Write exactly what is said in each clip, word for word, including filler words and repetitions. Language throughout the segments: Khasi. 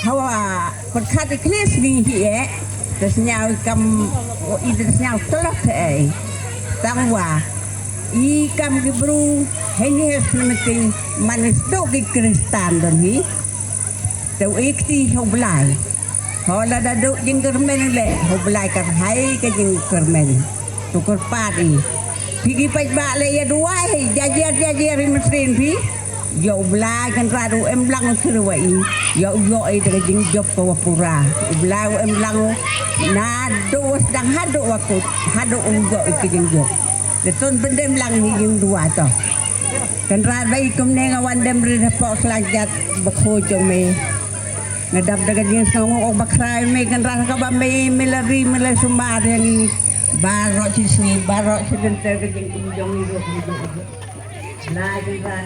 Hawa pyrkhat i khlieh sngi hi eh. Te sñiaw i kam, i te sñiaw tlot eh. Tang wa i kam ki bru heini he snemeting man sdok ki Kristan don hi. Te u ikti ho Blai. Ho lada duk jingkyrmen le ho Blai kyrhai ka jingkyrmen. Tu kyrpad i. Phi ki paidbah le ïa duwai, jajiar jajiar i mestrin phi. Ïa u Blai Kynrad u em lang u sirwa i. Ïa u ïoh i da ka jingjop ka wa pura. U Blai u em lang u naduh wa sdang haduh wa kut, haduh u ïoh i ka jingjop. Te ton pyndem lang hi jingduwai to. Kynrad ba i kumne nga wan dem ri hapoh Khlajat ba kho jong me. Nga dap da ka jingsngew ong ba khrai me Kynrad kaba me me la ri me la sumar ïa ngi. Baroh shi sngi baroh shi dynter ka jingim jong ngi ruh. La Kynrad.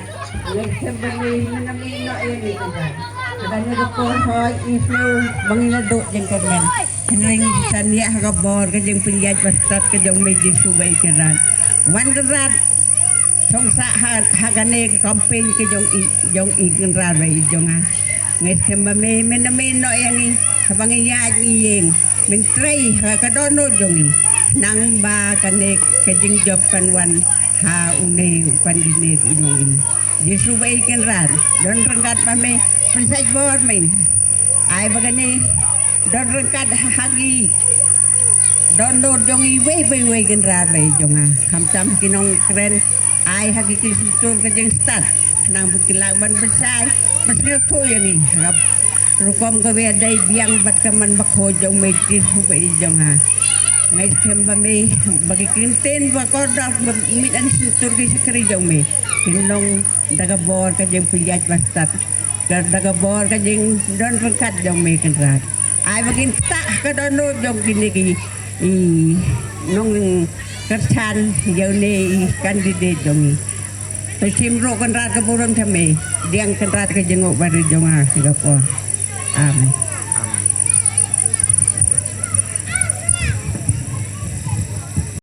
Ngi khem ba me me na me no ïa me Kynrad. Ka ne ka por hoi i snu ba ngi la duk jingkyrmen. Hynrei ngi san ïa ha ka bor ka jingpynïaid ba stad ka jong me Jisu ba i Kynrad. Wan Kynrad. Song sah ha, ha kane ka campaign ka jong i, jong i Kynrad ba i jong nga. Ngi skhem ba me, me na me noh ïa ngi, haba ngi ïaid ngi ïeng. Men trei ha ka dohnud jong i. Nang ba kane ka jingjop kan wan ha une u candidate u jong i. Jisu ba i Kynrad, don ryngkat ba me, pynsait bor me. Ai ba kane, don ryngkat ha, ha ki. Dohnud jong i wei wei wei Kynrad ba i jong nga. Khamtam ki nongkren ai ha ki ki syntur ka jingstad. Nang ba ki lah ban bsai. Ba sngewthuh ïa ngi. Hap rukom ka wei dei biang bad ka man ba kho jong me Jisu ba i jong nga. Ngai skhem ba me ba ki kyntien ba kordor ba mih na syntur ki shakri jong me. Ki nong da ka bor ka jingpynïaid ba stad. Ka da ka bor ka jingdon ryngkat jong me Kynrad. Ai ba kin ktah ka dohnud jong kine ki i nongkyrchan ïa une i candidate jong i. To shim ruh Kynrad ka burom jong me. Diang Kynrad ka jinguk barit jong nga ki ka por. Amen.